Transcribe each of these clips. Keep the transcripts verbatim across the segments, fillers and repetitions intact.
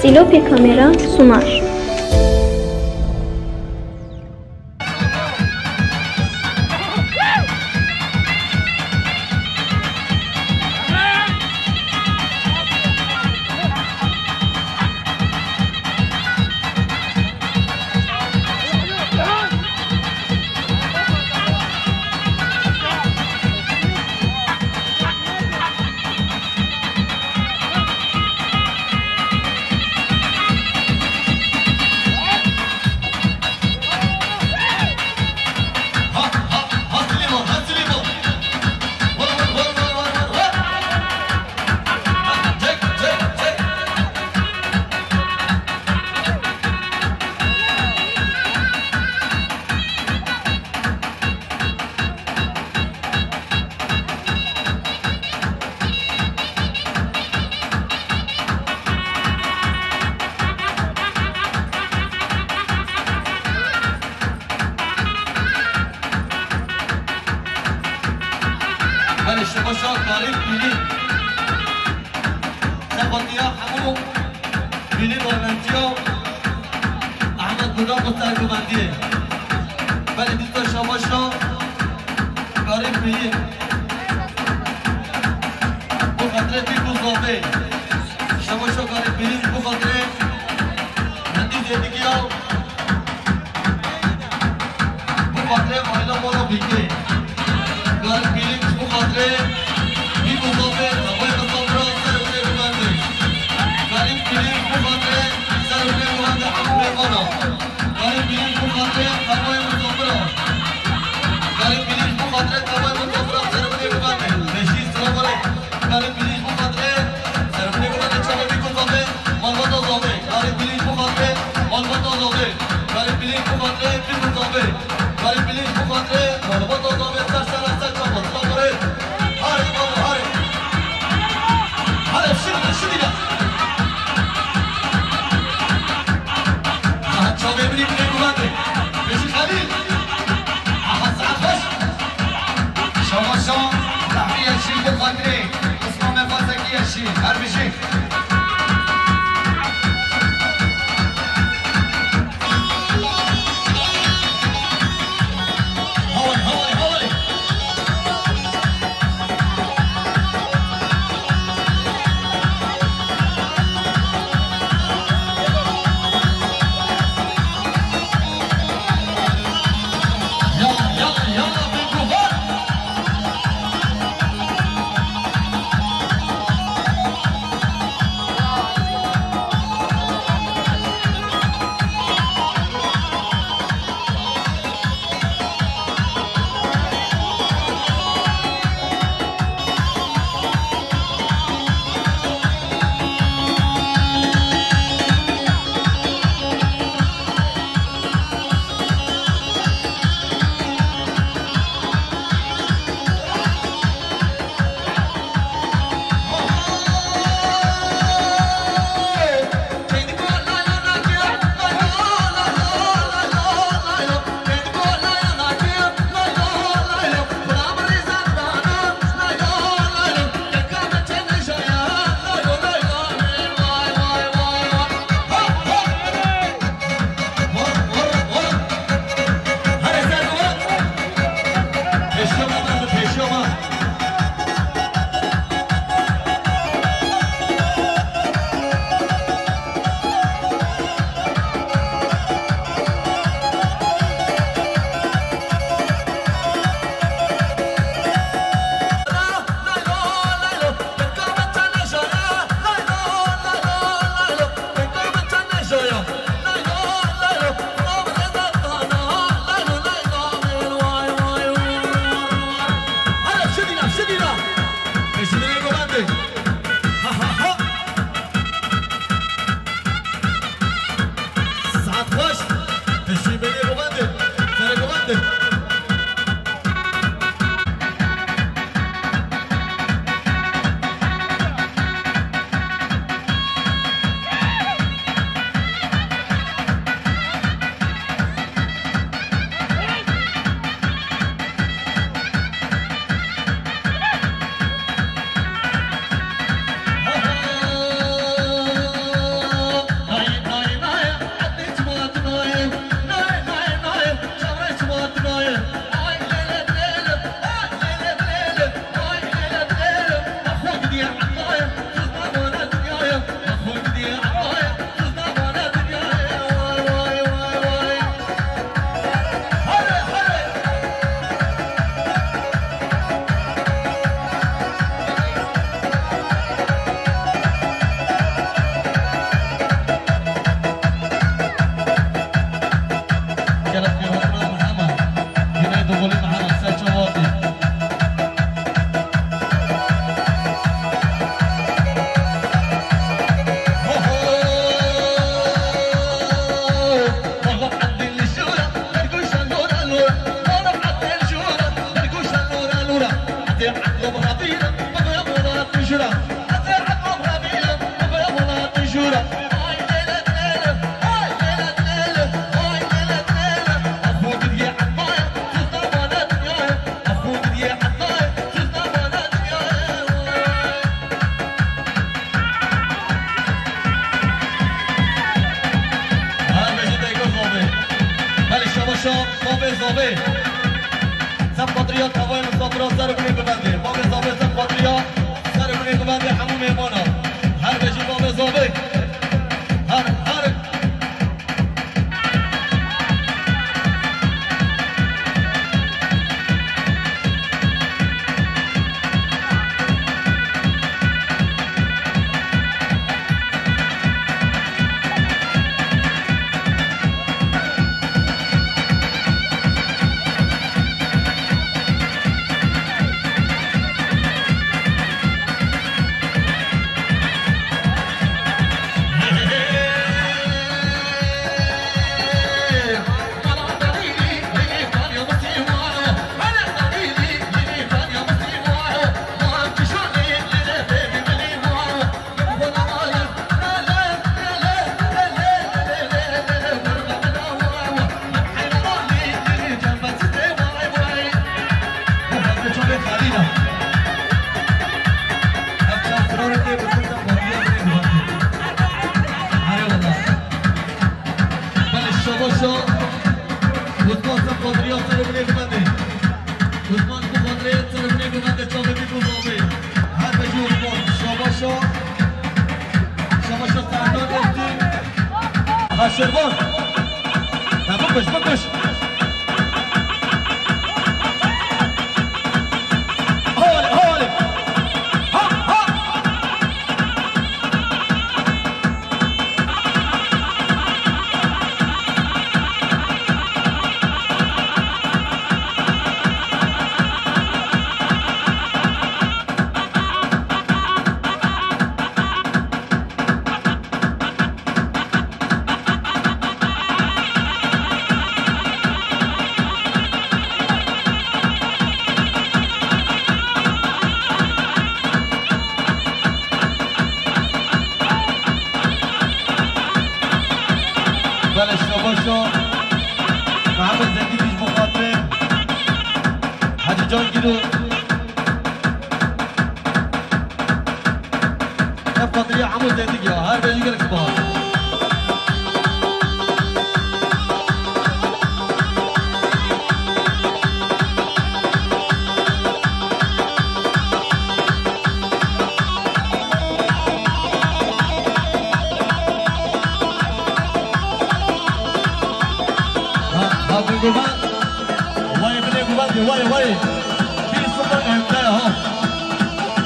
Sîlopê kamera, Sumar. Her işte başa garip biri. Sekotiya hemû bînî parlamentiya Ehmed Budak û sergumendiyê. Belê dîsa şabaşa garê pîrî. Bu xatirê pîr û zavê. Şabaşa garê pîrî bu xatirê hendî zêdigiya. Bu xatirê aîla mala bîkê. Garê pîrî bu xatirê pîr û zavê. Navayê Mistafira ser û lê bibendê. Garê pîrî bu xatirê ser û lê bibendê hemû mêvana. Garê pîrî bu xatirê navayê Mistafira. Garê pîrî bu xatirê navayê Mistafira ser û lê bibendê. Beşî, selam aleyk. Garê pîrî bu xatirê ser û lê bibendê çavê pîr û zavê. Malbata zavê. Garê pîrî bu xatirê malbata zavê. Garê pîrî bu xatirê pîr û zavê. Garê pîrî bu xatirê malbata zavê ser ser ser çava. Selam aleyk. Harê baba, harê. Harê, şidî, şidî ya. Aha, çavê min ê bibendê. Bêjî Xelîl. Aha, saet xweş. Şabaşa Zehriye şî bu xatirê. Qisma me xwazekî ye şî. Her bijî. Şervan. Ya bikuş, bikuş. Hawale, hawale. Ha, ha. Belê, şabaş o. Mehmet Zengî ji bo xatirê Hacı Can Giro. Ev xatirî hemû Zengî ya. Her bejî gelek spas. Ha, ha, gurbet. Vay, bile gurbet, vay, vay. Bir sıfır önde ya.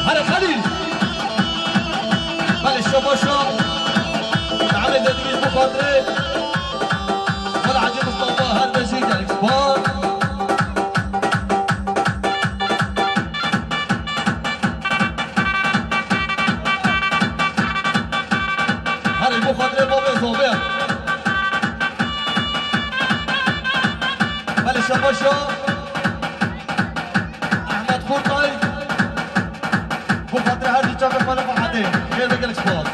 Hadi, hadi. Hadi, şabaş o. Davet edilmiş bu Fatih. Wala Hacı Mustafa, her beşi gelip var. Hadi bu kadre babê zobê. Hadi şabaş o. Ahmet Kurtay. Bu kadre her bir çabuk bana bahane. Gel de gelip var.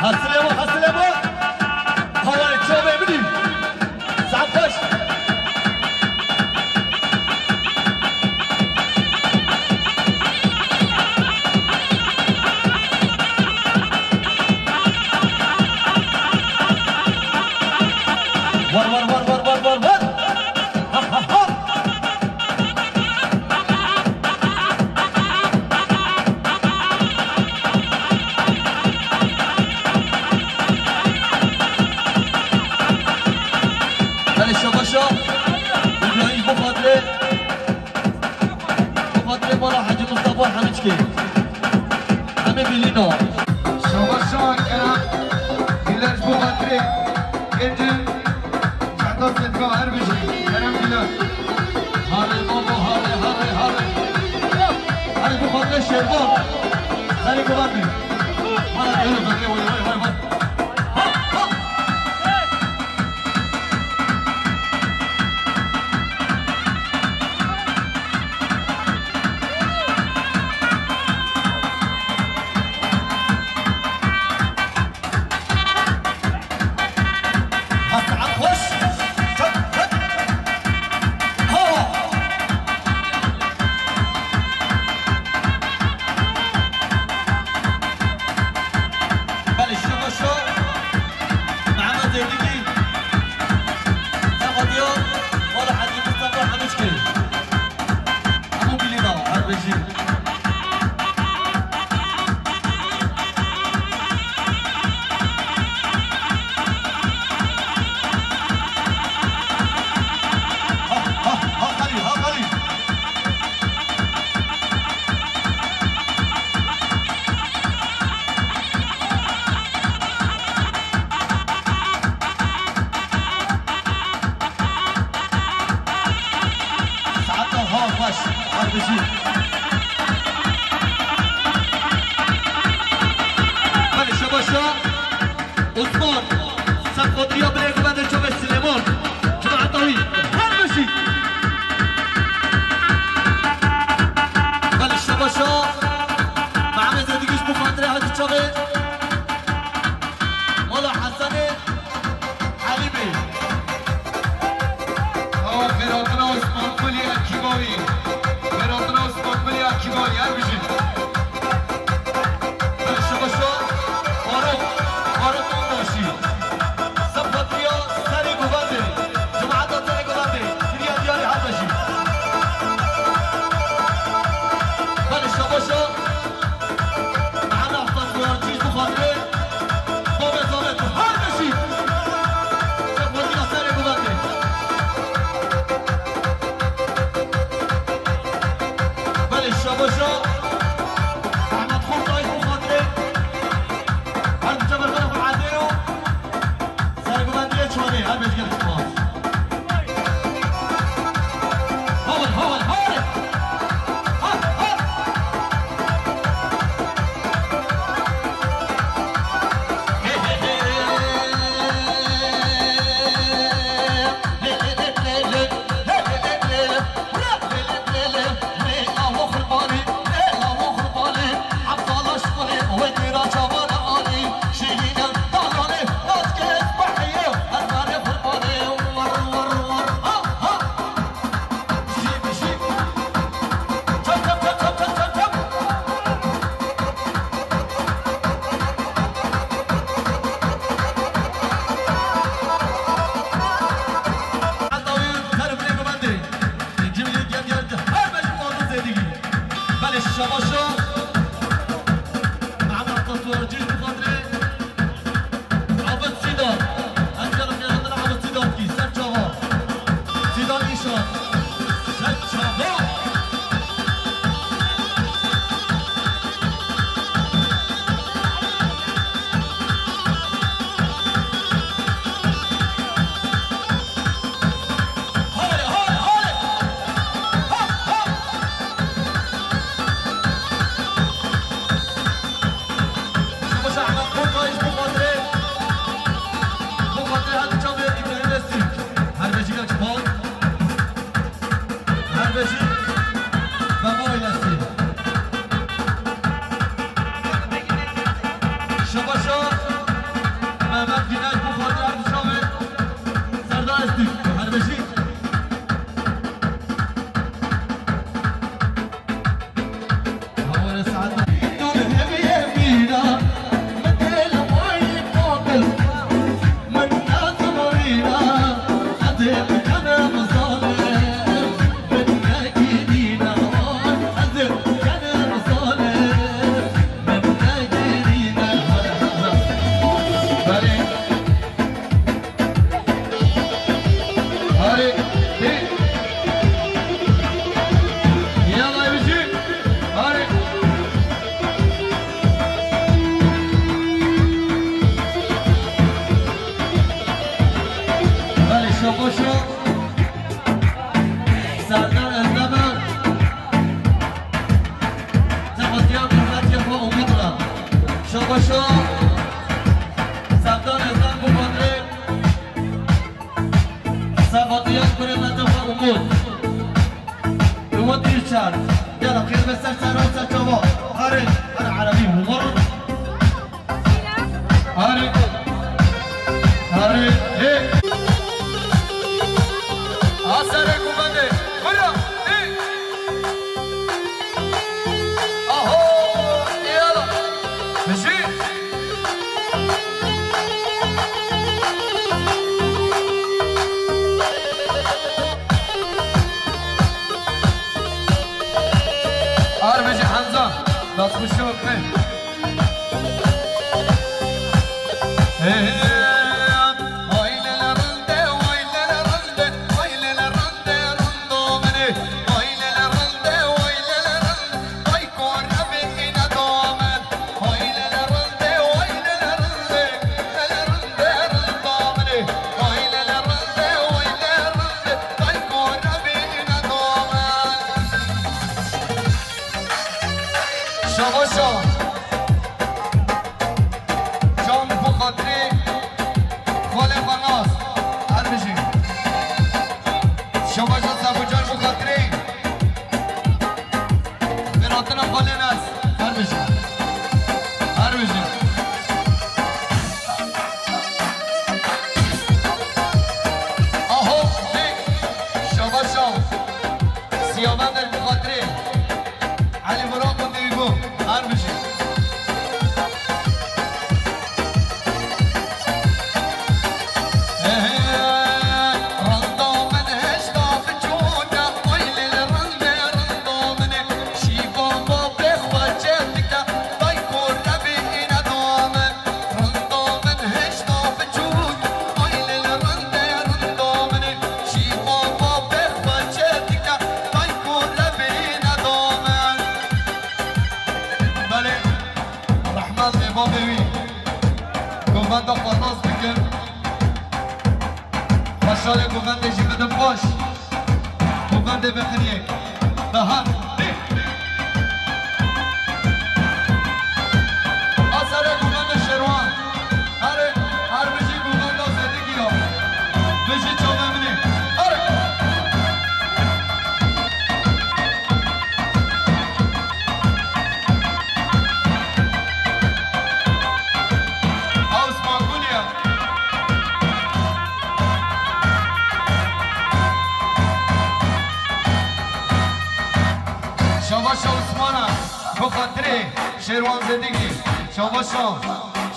Hesilê me, hesilê me. Hawayê çavê min î. Saet xweş. War, war, war. Ha, ha, ha. Belê şabaşa. İbrahim bu kadre. Bu kadre bana Hacı Mustafa Hamiçki. Hemi Bilino. Şabaşa Kerem. Güler bu kadre. Gece. Çatal Setka her bir şey. Kerem Bilal. Hadi baba, hadi, hadi, hadi. Hadi bu kadar Şervan. Seni kullandı. Bana dönüyor, dönüyor, vay, vay, vay, vay. Ha, ha. Paşa, Sevdan Ezan Kubatlı, Sevatiyan Kuremete ve Umut. Umut Ülçer. Yala, kıymet ser ser olsa çava. Hadi, hadi Arabi, Umut. Hadi. Hadi. Hey. Asere kumande. Buyurun. Hey. Aho. Yala. Müzik. Arbêje Hemza, destxweşî bike. Şabaşa. Can bu xatirê xalê xwe nas. Her bijî. Şabaşa Sebo Can bu xatirê. Beratina xalê nas. Her bijî. Her bijî. Aho, hey. Şabaşa. Siyavender bi xatirê Elî Murat û Dîgo, her bijî. Rindo min hişta biçûna, aylê li rindê rindo min e, şîva ma bê xwe çêdike, dayko Rebî îne da min. Rindo min hişta biçûk, aylê li rindê rindo min e, şîva ma bê xwe çêdike, dayko Rebî îne da min. Belê, rehmet lê babê wî. Govenda xwe nas bikin. Xweşalê govendê jî bidin xweş. Govendê bixin yek. Daha. Asere govendê Şerwan. Here, her bijî govenda Zedîgî ya. Bijî çavê min ê. Here. Osman Gulya. Şabaşa Osmana, bi xatirê Şêrwan Zedîgî. Şabaşa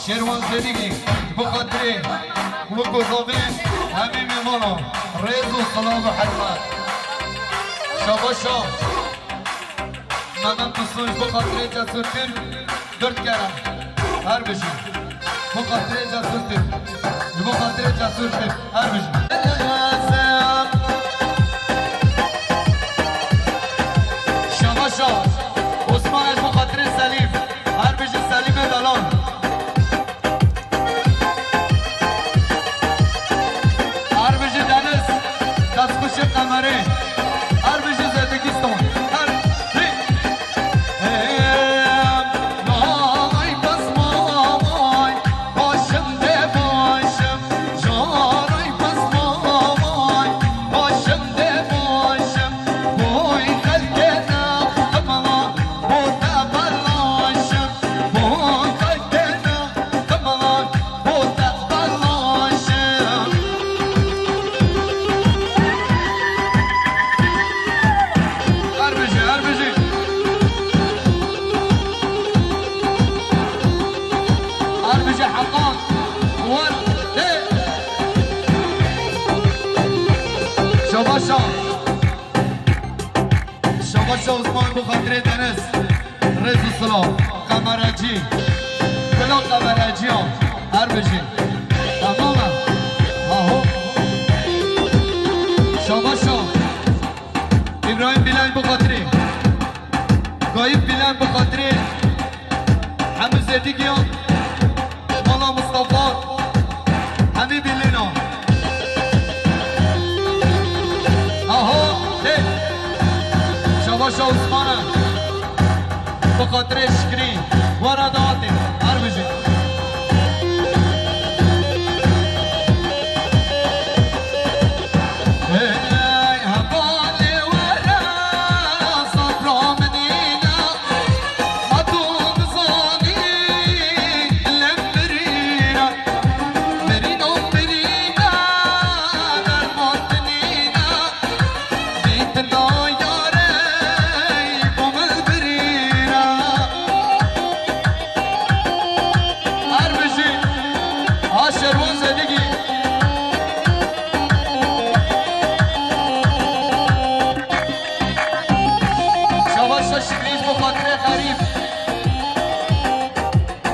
Şêrwan Zedîgî, bi xatirê wek û zavê hemî mêmana. Rêz û silav û hurmet. Şabaşa. Mehmet Kusunç, bi xatirê Cesur Türk, dört kere. Her bijî. Bi xatirê Cesur Türk. Ji bo xatirê Cesur Türk. Her bijî. Şabaşa. Osman, ji bo xatirê Selîm. Her bijî Selîmê Dalan. Her bijî Deniz, destxweşê Qemerê. Her bijî Zedikistan. Her bijî. Hey, nay, bes, may, başim de başim. Jaray, bes, may, başim de başim. Boy, xelkê ne, qimla, bo te belaşim. Boy, xelkê ne, qimla, bo te belaşim. Her bijî, her bijî. Her bijî Heqan. Wer, hey. Şabaşa. Şabaşa Osman, bi xatirê Deniz. Rêz û silav. Qemerecî. Bila Qemerecî ya. Her bijî. Tamam e. Aho. Şabaşa. Îbrahîm Bîlal, bi xatirê. Gayip Bîlal, bi xatirê. Hemî Zedîk ya. Mala Mustafa, hemî bilîna. Aha, hey. Şabaşa Osman'a. Bi xatirê Şikrî. Wara da hatê. Her bijî.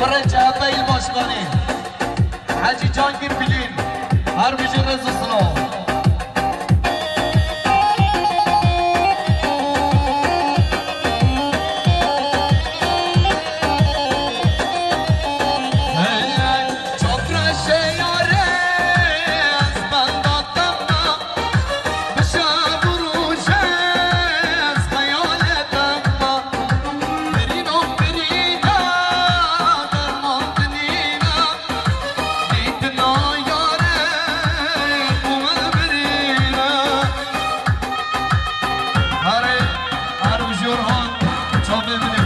Kurê C H P il başkanı Hacı Cangir Bilin, her bijî rêz û silav. Are, are, Jorhan, çavê min e.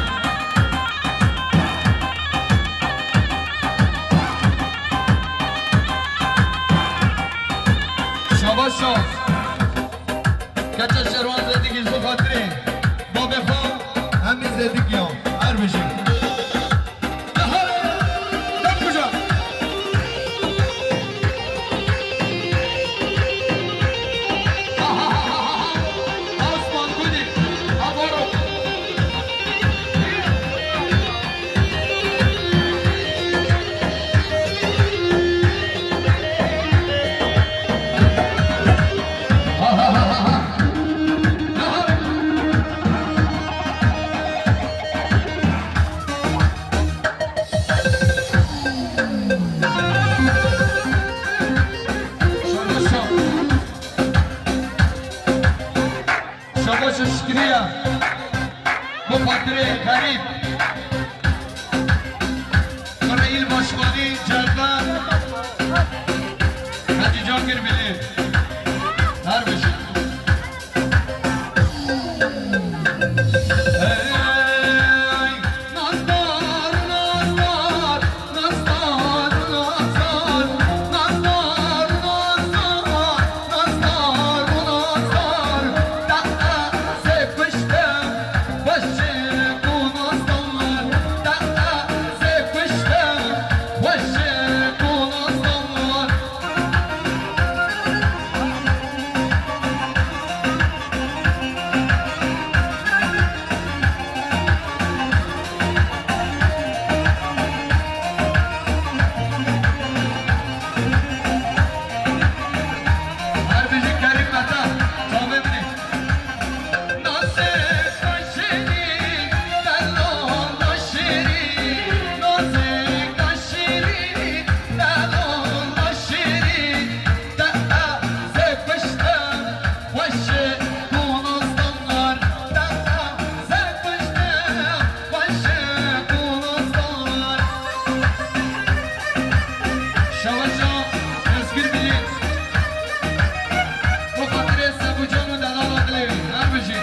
Şabaş şaş. Keçe şerwan zêdikî ji xatirê babê xwe, em ê zêdikî ya. Her bijî. Dehare! Dem kuja! Osman Gudî, Avaro! Şabaş şikriya. Bu xatirê xerîb. Kurê il başkanî Cerdan. Hacı Cangir Bilin. Her bijî. Hey, Nazdar, Nazdar, Nazdar, Nazdar, Nazdar, Nazdar, Nazdar, Nazdar, Nazdar, Nazdar, Nazdar, Nazdar, Her bijî Kerîm Mete, çavê min e. Şeweşa Özgür Bilî. Bo xatirê Sebûcan û delala dilê wî. Her bijî.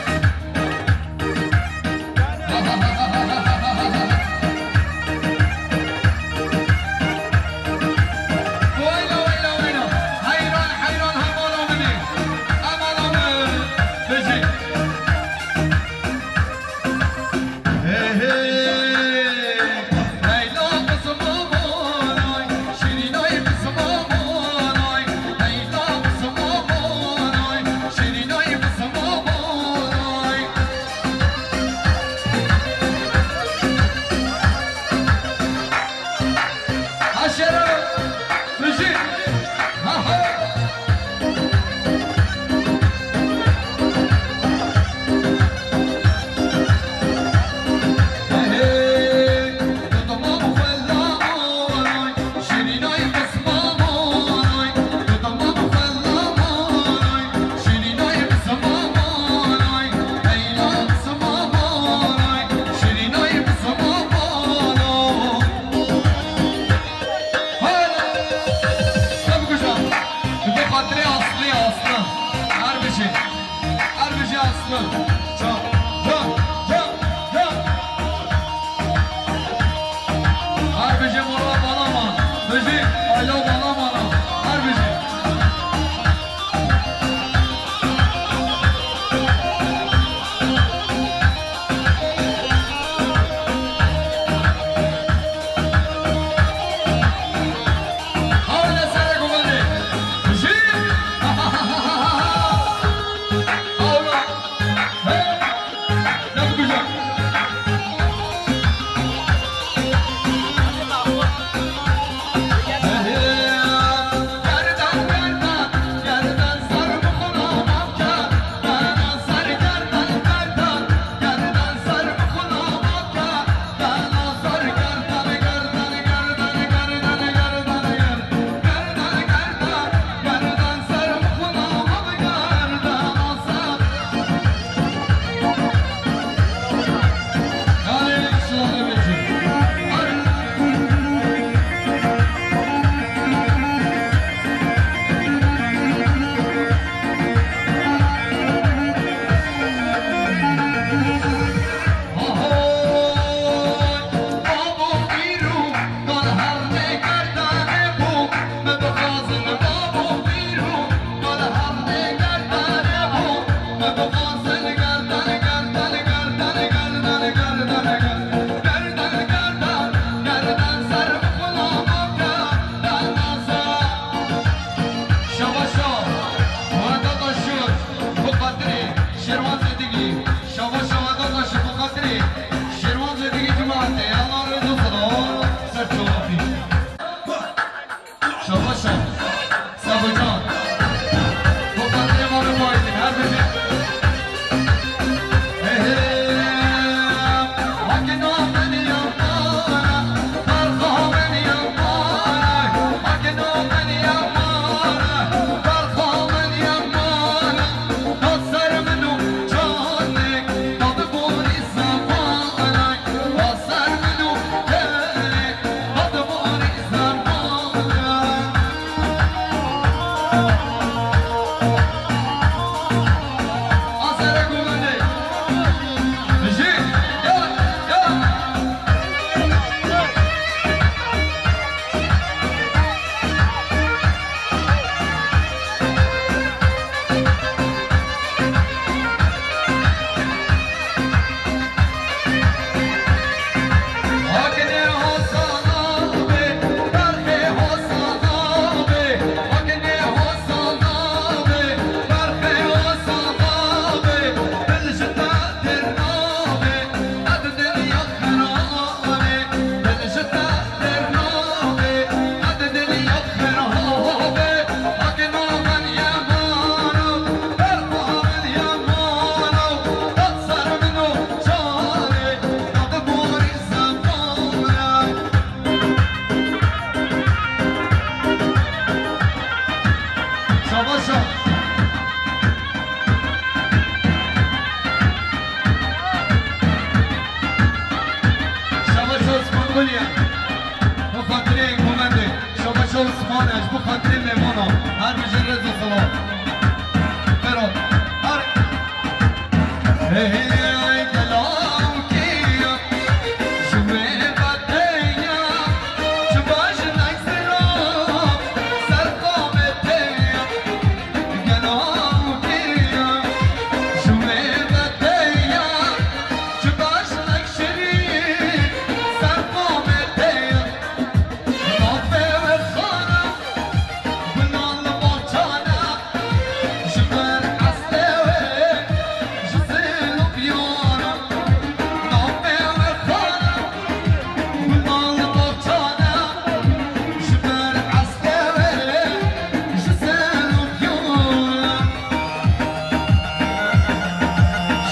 Wayla, wayla, wayla. Heyran, heyran, hemala min e. Hemala min. Bijî. Aşere, müzik. Ha, ha. Hele! Tebgûja! Bi xatirê Aslî, Aslan. Her bijî. Her bijî Aslan. Ça, ça, ça, ça. Her bijî Mala Balaman. Bijî Alo Balaman. Her bijî.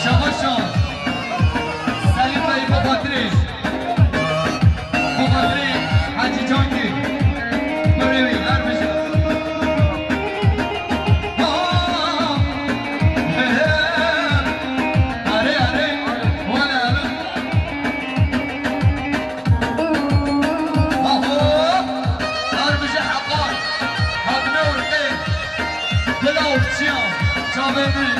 Şabaş şabaş. Selîm Bey, bi xatirê. Bi xatirê Hecî Cangî. Kurê wî, her bijî. Ah! He he! Erê, erê! Wele, wele! Aho! Her bijî Heqan! Hatine urqê! Dila û çiya çavê min!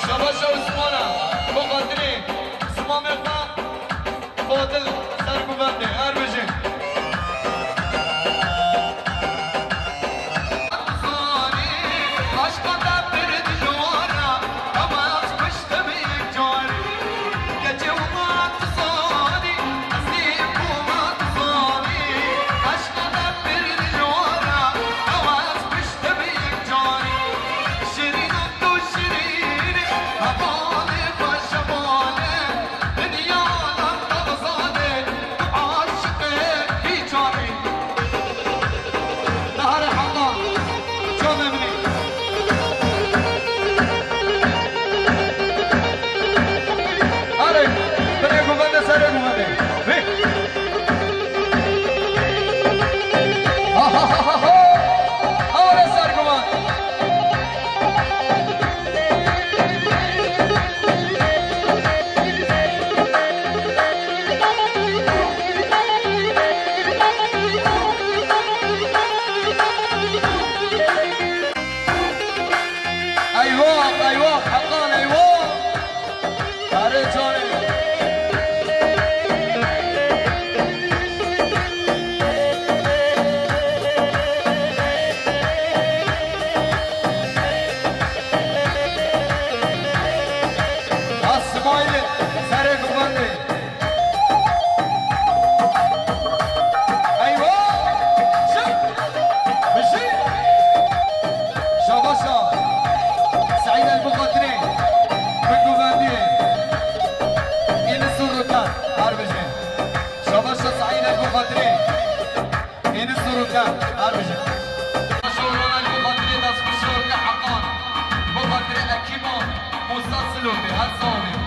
Şabaş Osmana, bi xatirê zimanê xwe. Fadil Serguvendê, her bijî. Naharê Heqan, çavê min î. Erê, binê guvende, serê guvende. Hê! Ha, ha, ha, ha, ha! Erê, ser guvan! Eyvah, eyvah, Heqan, eyvah! Erê canê! Asmailê serê guvendê. Eywa! Şık! Bijî! Şabaşa! Seîd el Buxatirê, bi guvendiyê. Yeni Surukan, her bijî. Şabaşa Seîd el Buxatirê. Yeni Surukan, her bijî. Şabaşa Ronan Buxatirê, destxweş Şorke Heqan. Buxatirê Ekîban, Musa Silotê, her sağ olun.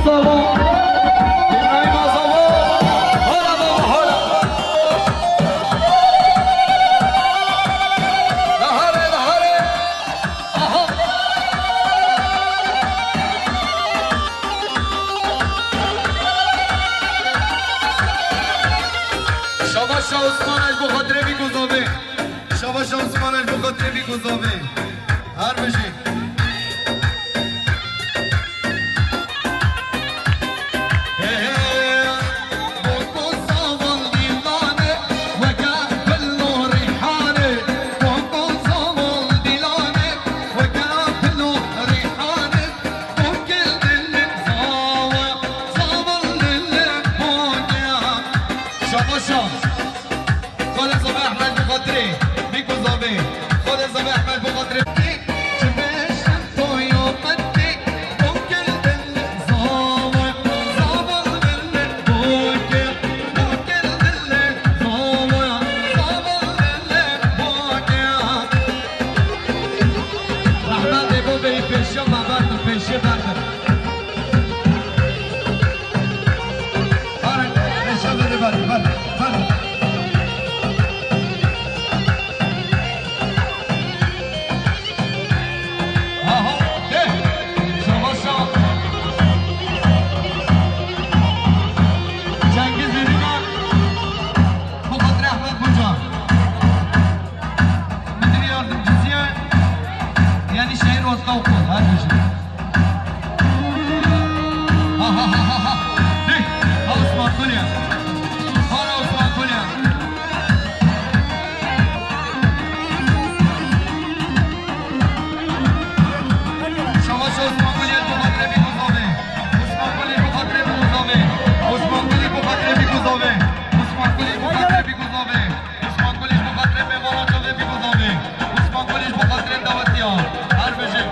Bravo. İbrahim Azamo. Hala baba, hala. Dahare, dahare. Aha. Şabaş Osman, ez bu xatirê bî guzavê. Şabaş Osman, ez bu xatirê bî guzavê. Her bijî. Şabaşa. Xwedê zave Ehmed bi xatirê. Bî ku zave. Xwedê zave Ehmed bi xatirê. Rehmetê bo bêyî pêşiya me berdim, pêşiya berdim. Are, pêşiya berdim, berdim, berdim, berdim. Aha, de, şabaşa. Cengiz Ünüver, bu Kadri Ahmet Buca. Müdür yardımcısı, yani şehir orta okul, her bir şey. Ha, ha, ha, ha, ha. Hey, ha, Osman Konya. Para Osman Konya. Şabaş Osman Konya, bu kadar bir kuzave. Osman Konya, bu kadar bir kuzave. Osman Konya, bu kadar bir kuzave. Osman Konya, bu kadar bir kuzave. Osman Konya, bu kadar bir kuzave. Osman Konya, bu kadar davetiya. Her bir şey.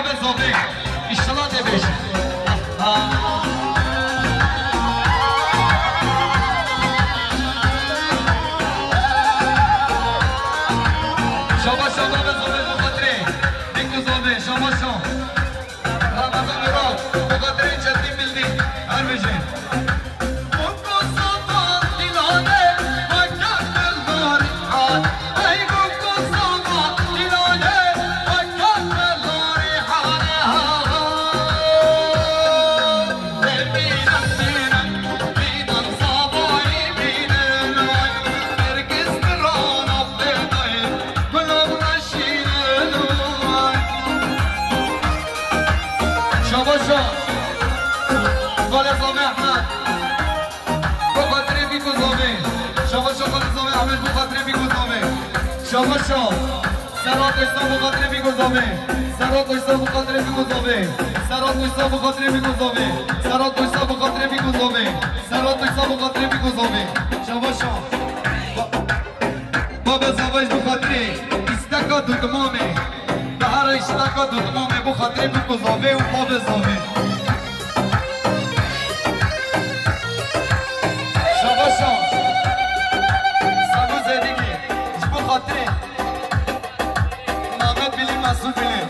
Be zobê, îştila tê bêjî. Ha. Şabaş, şabaş, be zobê, bi xatirê. Bîku zobê, şabaş, şabaş. Ramazan Ural, bi xatirê Çetin Bildi. Her bijî. Şabaşa. Xalê Zomê Ehmed. Bi xatirê Bîku Zomê. Şabaşa Xalê Zomê Ehmed, bi xatirê Bîku Zomê. Şabaşa. Serhat Oysa, bi xatirê Bîku Zomê. Serhat Oysa, bi xatirê Bîku Zomê. Serhat Oysa, bi xatirê Bîku Zomê. Serhat Oysa, bi xatirê Bîku Zomê. Serhat Oysa, bi xatirê Bîku Zomê. Şabaşa. Ba-, Babê Zovê ji bi xatirê îsteka dudmamê. Bi her îsteka dudmamê bi xatirê Bîku Zovê û Babê Zovê. Şabaşa. Sabo Zedîgî. Ji bi xatirê Mehmet Bilî, Mesûd Bilî.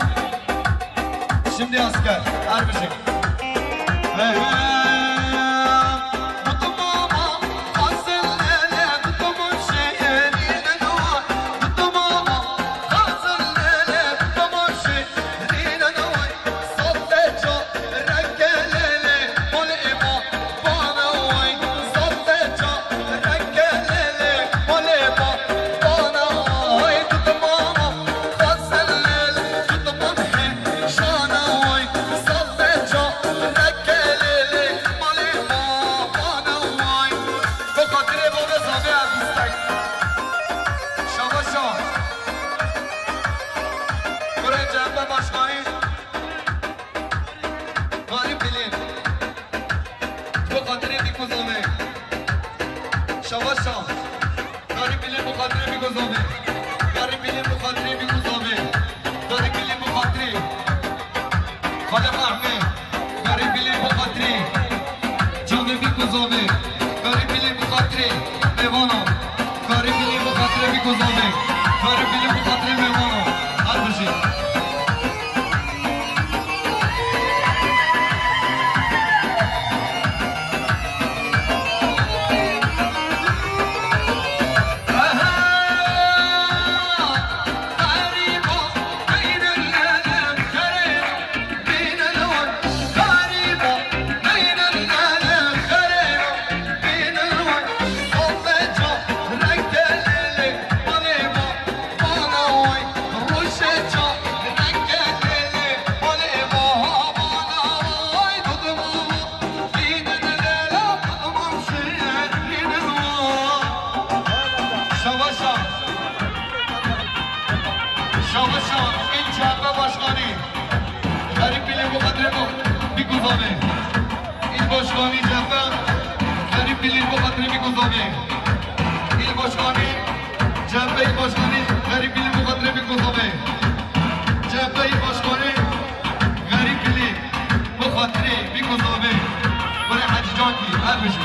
Şimdi asker, her bir şey. Şabaşa. Kurê C H P Başkanı. Garip Bilîn. Bi xatirê Bîku Zovê. Şabaşa. Garip Bilîn bi xatirê Bîku Zovê. Garip Bilîn bi xatirê Bîku Zovê. Garip Bilîn bi xatirê. Xalê Ehmê. Garip Bilîn bi xatirê. Canê Bîku Zovê. Garip Bilîn bi xatirê. Mêvana. Garip Bilîn bi xatirê Bîku Zovê. Garip Bilîn bi xatirê mêvana. Her bijî. Şabaşa. Şabaşa. İl C H P Başkanı. Garip Bilîn bi xatirê Bîku Zovê. İl Başkanı C H P. Garip Bilîn bi xatirê Bîku Zovê. İl Başkanı C H P İl Başkanı Garip Bilîn bi xatirê Bîku Zovê. C H P İl Başkanı Garip Bilîn bi xatirê Bîku Zovê. Kurê Hecî Cankî, her bijî.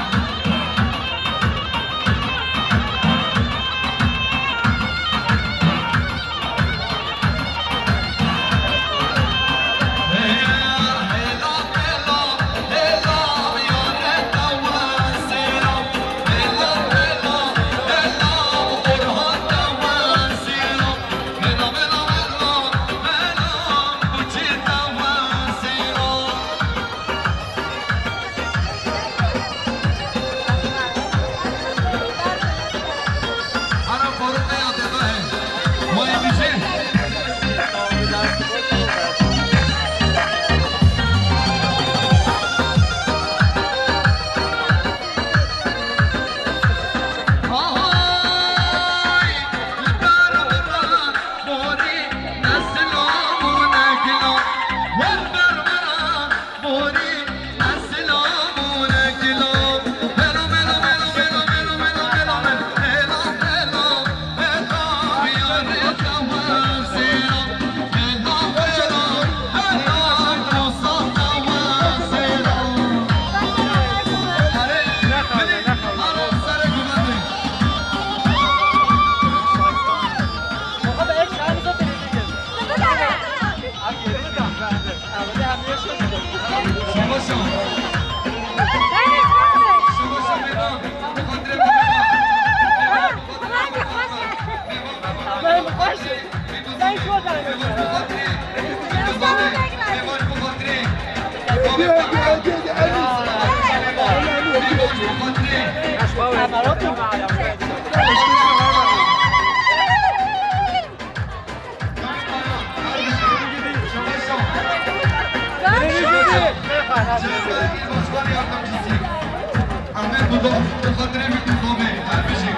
Ahmet Budak, bi xatirê min ku zomê, her bijî.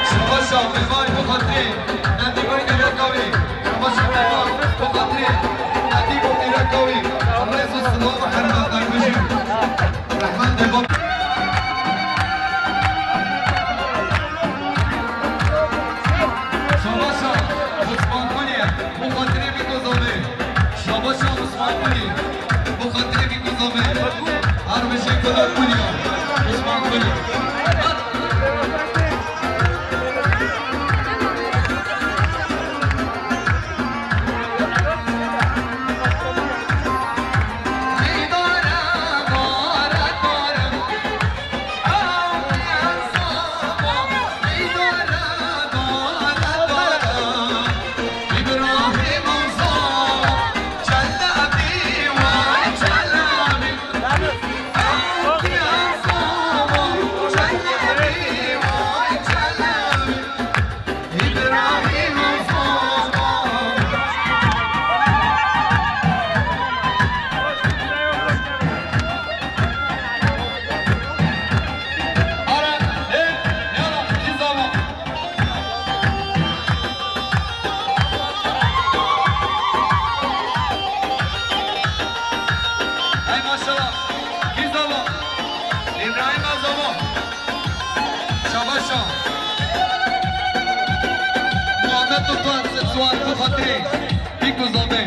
Şabaş, şabaş, bi xatirê. Netîbay dîreka wî, şabaş şabaş, bi xatirê netîb û dîreka wî, rêz û silav û hurmet dibêjim. Rehmet dê bab. Şabaş a Osman Kulî, bi xatirê vî ku zomê. Şabaş a Osman Kulî, bi xatirê vî ku zomê. Her bijî Kulî Kulî, Osman Kulî. Hey maşallah. Gizamo. İbrahim Azamo. Şabaşa. Muhammed Tutu Aseswar, bi xatirê vî ku zomê.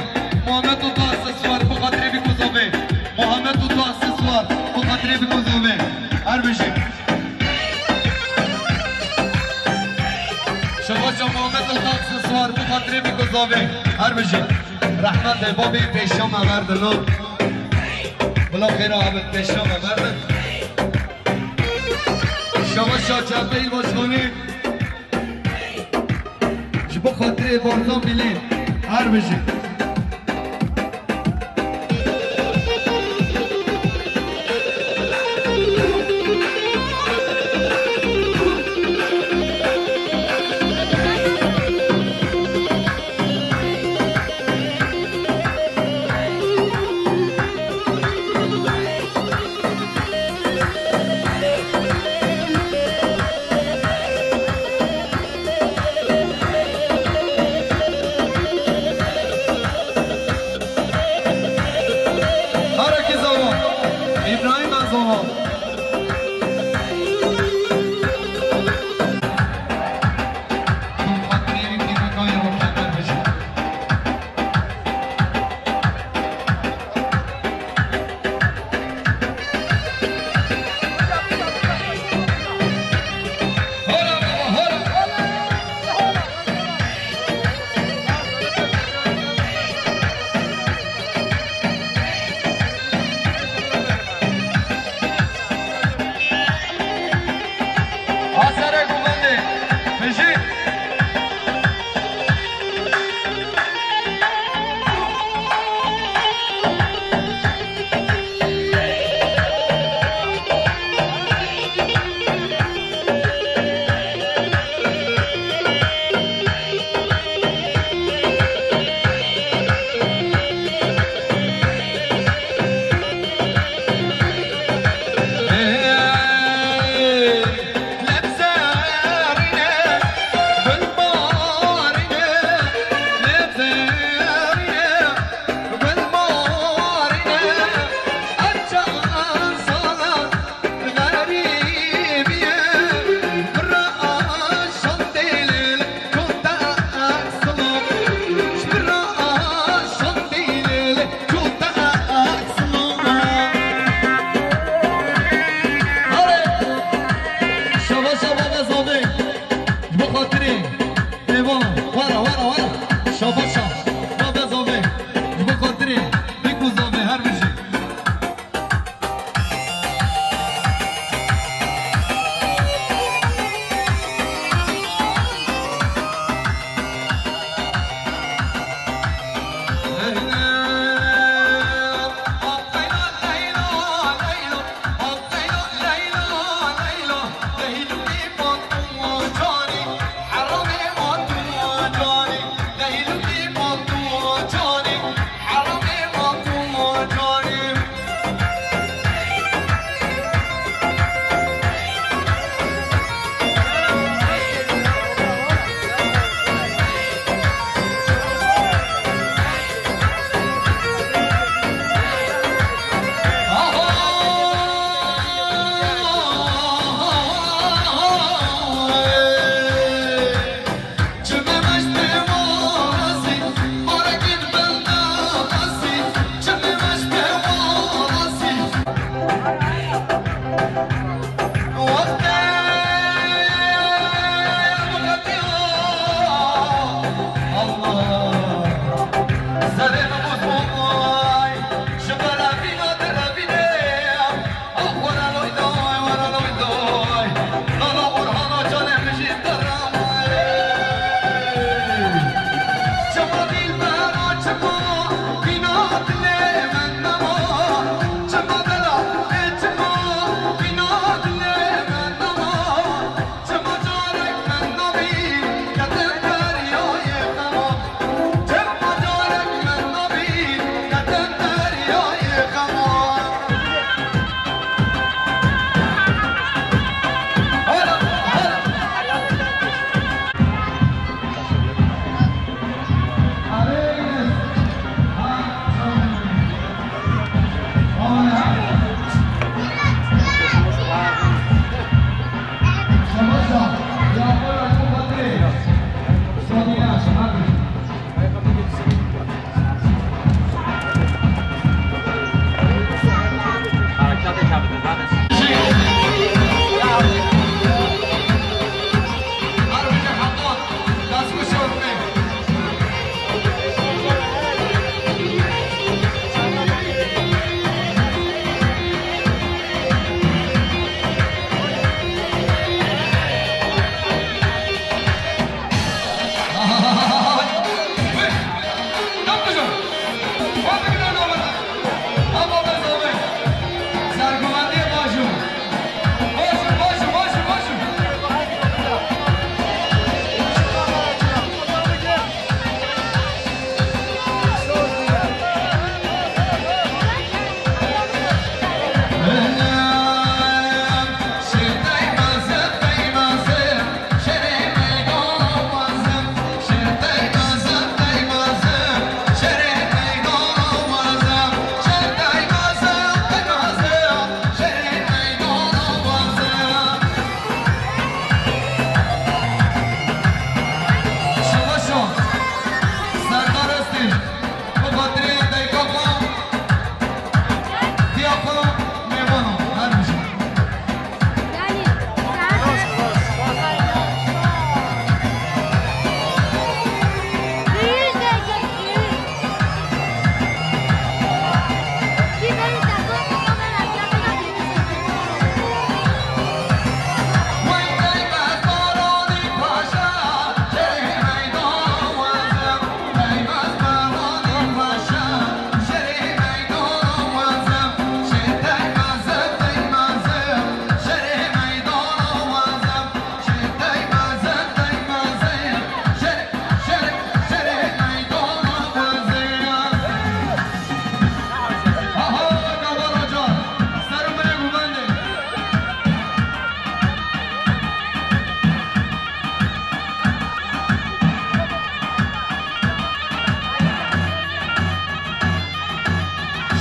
Muhammed Tutu Aseswar, bi xatirê vî ku zomê. Muhammed Tutu Aseswar, bi xatirê vî ku zomê. Her bijî. Şabaşa Muhammed Tutu Aseswar, bi xatirê vî ku zomê. Her bijî. Rehmet dê babê pêşiya me verdin. Bila xêra abin pêşiya me verdin. Şabaşa Çepeyî Başkanî. Ji bo xatirê Barzan Bilî her bijî.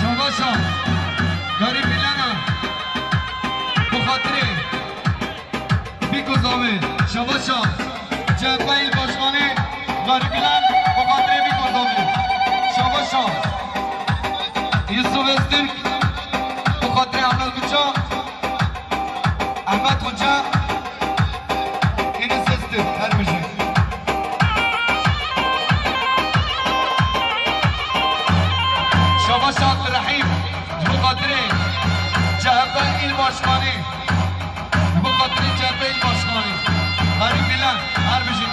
Şabaşa, garî Mîlana, bi xatirê Bîko Zamê, şabaşa. C H P il başkanı Garî Mîlan, bi xatirê Bîko Zamê. Şabaşa. Yusuf Öztürk, bi xatirê Ehmed Kuça. Ehmed Hoca, Enes Öztürk, her bijî. Şabaş Abdurrahîm, ji bo xatirê C H P il başkanı, ji bo xatirê C H P il başkanı. Garî Mîlan, her bijî.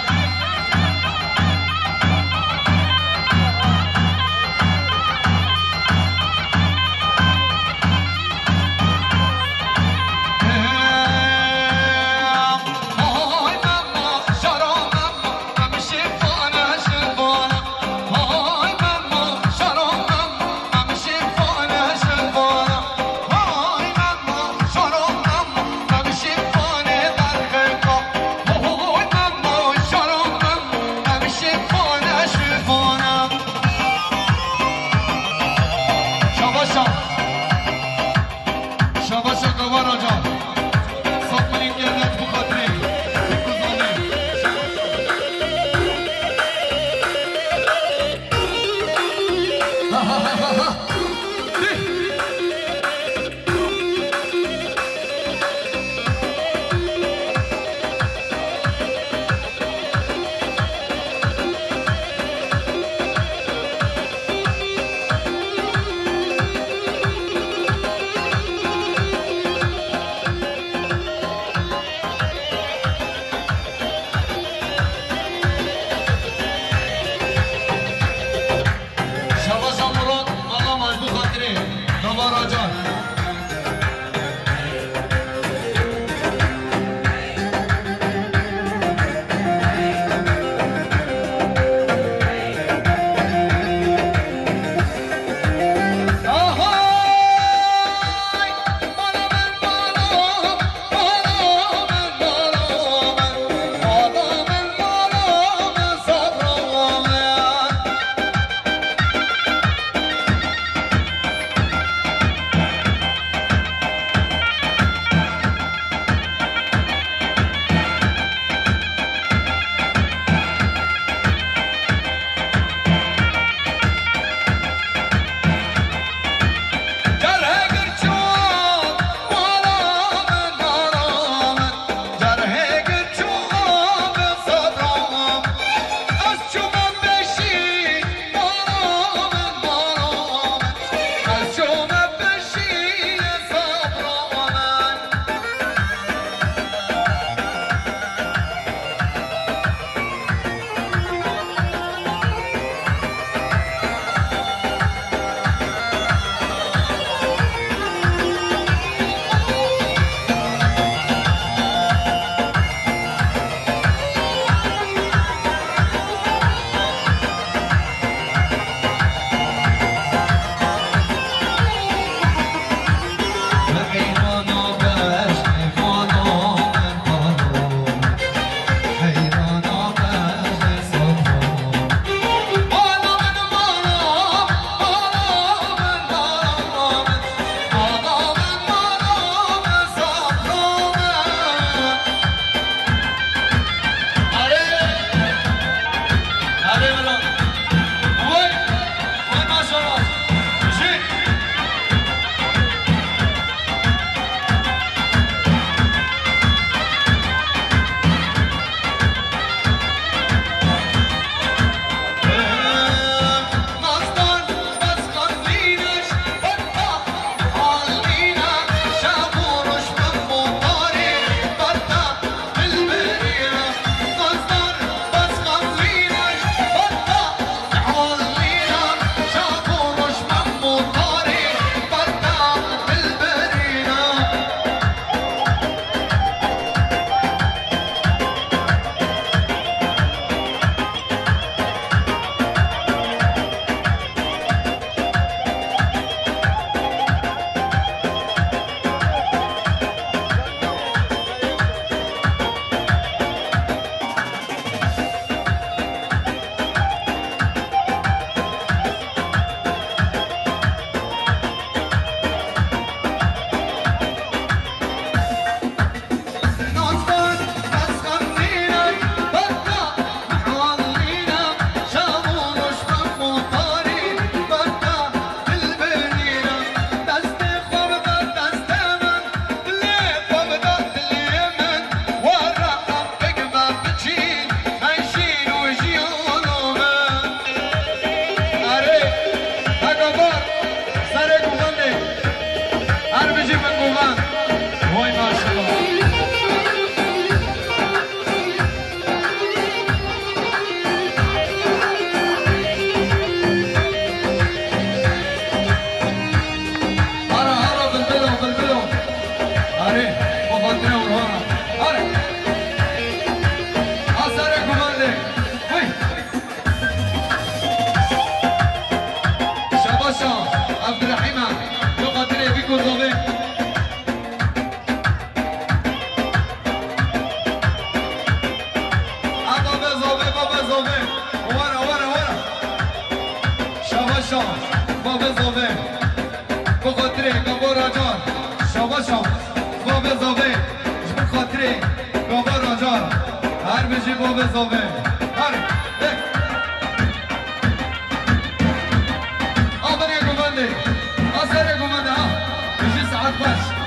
Zovê, wara, wara, wara. Şabaşa, bavê Zovê. Bi xatirê Gavara Can. Şabaşa, bavê Zovê. Ji bi xatirê Gavara Can. Her bijî bavê Zovê. Her, hey. Aberê gumendê. Azerê gumendê, ha. Bijî saet xweş.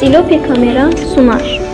Sîlopê kamera, sunar.